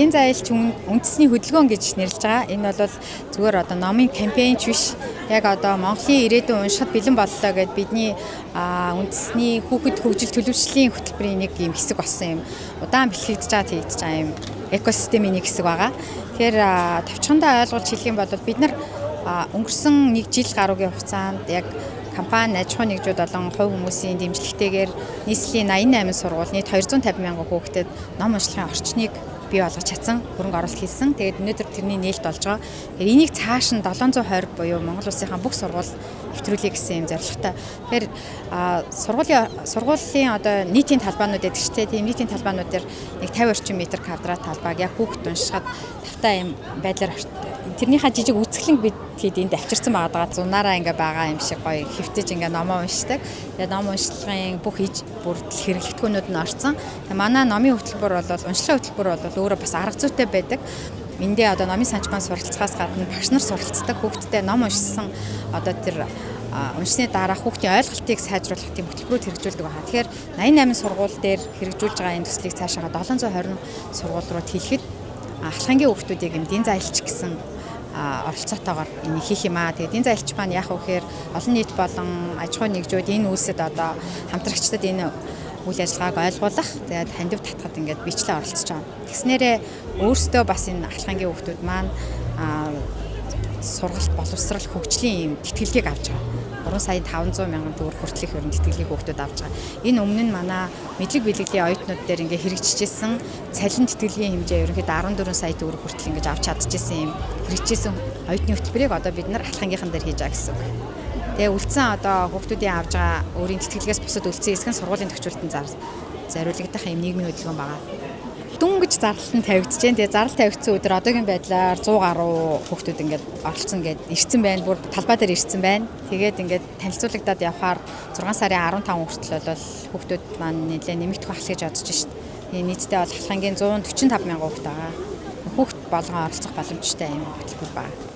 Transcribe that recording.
Дэн зайлч үндэсний хөдөлгөөн гэж нэрлэж байгаа. Энэ бол зүгээр одоо номын кампайн ч биш. Яг одоо Монголын ирээдүйн уншихад бэлэн боллоо гэд бидний үндэсний хүүхэд хөгжил төлөвшлийн хөтөлбөрийн нэг юм хэсэг болсон юм. Удаан бэлтгэгдэж байгаа, тэгдэж байгаа юм экосистемийн нэг хэсэг байгаа. Тэгэхээр товчхондоо ойлгуулж хэлэх юм бол бид нар өнгөрсөн нэг жил гаруйгийн хугацаанд яг компани, аж ахуйн нэгжүүд болон хувь хүмүүсийн дэмжлэгтэйгээр нийслэлийн 88 сургууль нийт 250 мянган хүүхдэд ном уншлагын орчныг бий болгож чадсан, хөрөнгө оруулалт хийсэн. Тэгээд өнөөдөр тэрний нээлт болж байгаа. Тэгэхээр энийг цааш нь 720 буюу Монгол улсынхаа бүх сургууль нэвтрүүлье гэсэн юм зорилготой. Тэгэхээр сургуулийн одоо нийтийн талбайнууд гэдэг чинь тийм нийтийн талбайнууд дээр нэг 50 орчим метр квадрат талбайг яг хүүхэд уншихад тавтай юм байдлаар тэрнийхээ жижиг үзэсгэлэн бид хэд энд авчирсан байгаа даа. Зунаараа ингээ байгаа юм шиг гоё хэвтэж ингээ номоо уншдаг. Тэгээд ном уншлагын бүх иж бүрдэл хэрэглэгдэхүүнүүд нь орсон. Тэгээд манай номын хөтөлбөр бол уншлагын хөтөлбөр бол өөрөө бас арга зүйтэй байдаг. Эндээ одоо номын санчман суралцахаас гадна багш нар суралцдаг. Хүүхдтэй ном уншсан одоо тэр уншсны дараа хүүхдийн ойлголтыг сайжруулах тийм хөтөлбөрүүд хэрэгжүүлдэг байгаа. Тэгэхээр 88 сургууль дээр хэрэгжүүлж байгаа энэ төслийг цаашаага 720 сургууль руу тэлэхэд ахлахангийн хүүхдүүдийг юм дэн зайлч гэсэн оролцоотойгоор энийг хийх юм аа. Тэгээд энэ зайлч маань яах вэ гэхээр олон нийт болон аж ахуйн нэгжүүд энэ үйлсэд одоо хамтрагчдад энэ үйл ажиллагааг ойлгуулах, тэгээд хандив татхад ингээд бичлээ оролцож байгаа. Тэгснээрээ өөрсдөө бас энэ ахлахангийн хүүхдүүд маань сургалт, боловсрал, хөгжлийн ийм тэтгэлгийг авч байгаа. 3 сая 500 мянган төгрөг хүртэлх ерөн тэтгэлгийг хүүхдүүд авч байгаа. Энэ өмнө нь манай мэдлэг бэлгэлийн оюутнууд дээр ингээ хэрэгжижсэн цалин тэтгэлгийн хэмжээ ерөнхийдөө 14 сая төгрөг хүртэл ингэж авч чадчихсан юм хэрэгжижсэн оюутны хөтөлбөрийг одоо бид нар ахлахангийнхан дээр хийж байгаа гэсэн үг. Тэгээ үлдсэн одоо хүүхдүүдийн авч байгаа өөрийн тэтгэлгээс бусад үлдсэн хэсэг нь сургуулийн тохиолдолд зориулагдах юм нийгмийн хөдөлгөөн байгаа. Дөнгөж зарлал нь тавигдаж байна. Тэгээ зарлал тавигдсан өдөр одоогийн байдлаар 100 гаруй хүүхдүүд ингээд оролцсон гээд ирсэн байна. Бүр талбай дээр ирсэн байна. Тэгээд ингээд танилцуулагдаад явхаар 6 сарын 15 хүртэл бол хүүхдүүд маань нэлээд нэмэгдэх байх л гэж бодож шít. Тэгээ нийтдээ бол ахлахангийн 145 мянган хүүхд байгаа. Хүүхд болгон оролцох боломжтой юм хөтөлбөр байна.